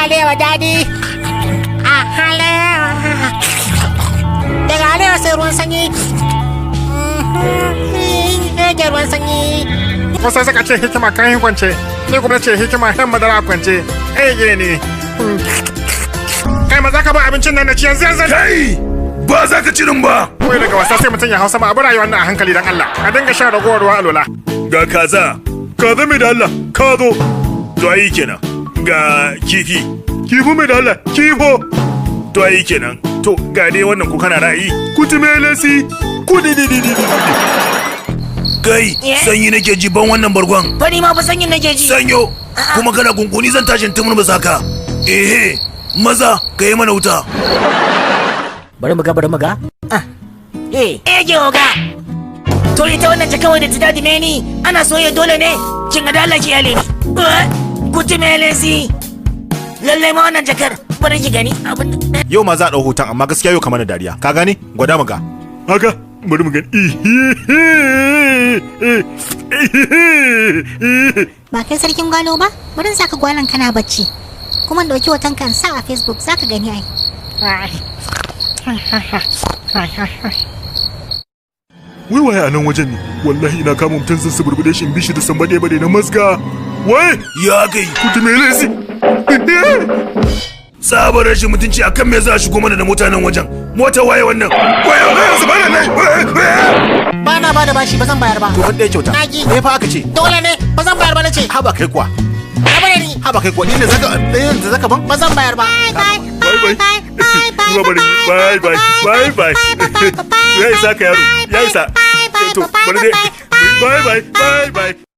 Alewa daɗi. A alewa. Daga alewa sai ruwan sanyi. Rage ruwan sanyi. Wasu suka ce hikima kayan kwance, ni kuma ce hikima yan madara kwance. Eh ne. Kai maza ka ba abincin nan na ci yanzu yanzu. Kai! Ba za ka cirin ba! Wai daga wasa sai mutum ya hausa ma abu rayuwar nan a hankali dan Allah. A dinga shan ragowar ruwa alola. Ga kaza, kaza mai da Allah, ka zo. To ayi kenan. Ga kifi, kifi mai da Allah, kifo. To ayi kenan. To ga dai wannan ko kana ra'ayi. Kutumelesi, kudi di di di di. Kai, sanyi nake ji ban wannan bargon. Fari ma fa sanyin nake ji. Sanyo, kuma kana kunkuni zan tashin tumur saka. Ehe, maza ka yi mana wuta. Bari mu ga, bari mu ga. Ah. Eh, eh ke oga. To ita wannan ce kawai da ta dadi meni, ana soyayya dole ne. Kin ga dala ki yale ni. Kutumelesi. Lallai ma wannan jakar, bari ki gani abin. Yau ma za a ɗau hoton amma gaskiya yau kamar da dariya. Ka gane? Gwada mu ga. Haka, bari mu gani. Ba kai sarkin gwalo ba? Bari in saka gwalon kana bacci. Kuma in ɗauki hoton kan sa a Facebook zaka gani ai. Wai waye a nan wajen ne? Wallahi ina kama mutum zan suburbuɗe shi in bi shi da sambade bade na mazga. Wai! Ya kai! Kutumelesi! Sabon rashin mutunci akan me za a shigo mana da mota nan wajen? Mota waye wannan? Waye waye subhanallahi! Ba na ba da bashi, ba zan bayar ba. To ban ɗaya kyauta. Naki. Me fa aka ce? Dole ne, ba zan bayar ba nace. Haba kai kuwa. Rabu da ni. Haba kai kuwa ni ne zaka ɗayan da zaka ban? Ba zan bayar ba. Bye Bye bye bye. bye bye Bye bye bye bye bye. Ya isa ka yaro. Ya isa. To bari dai. Bye bye bye bye.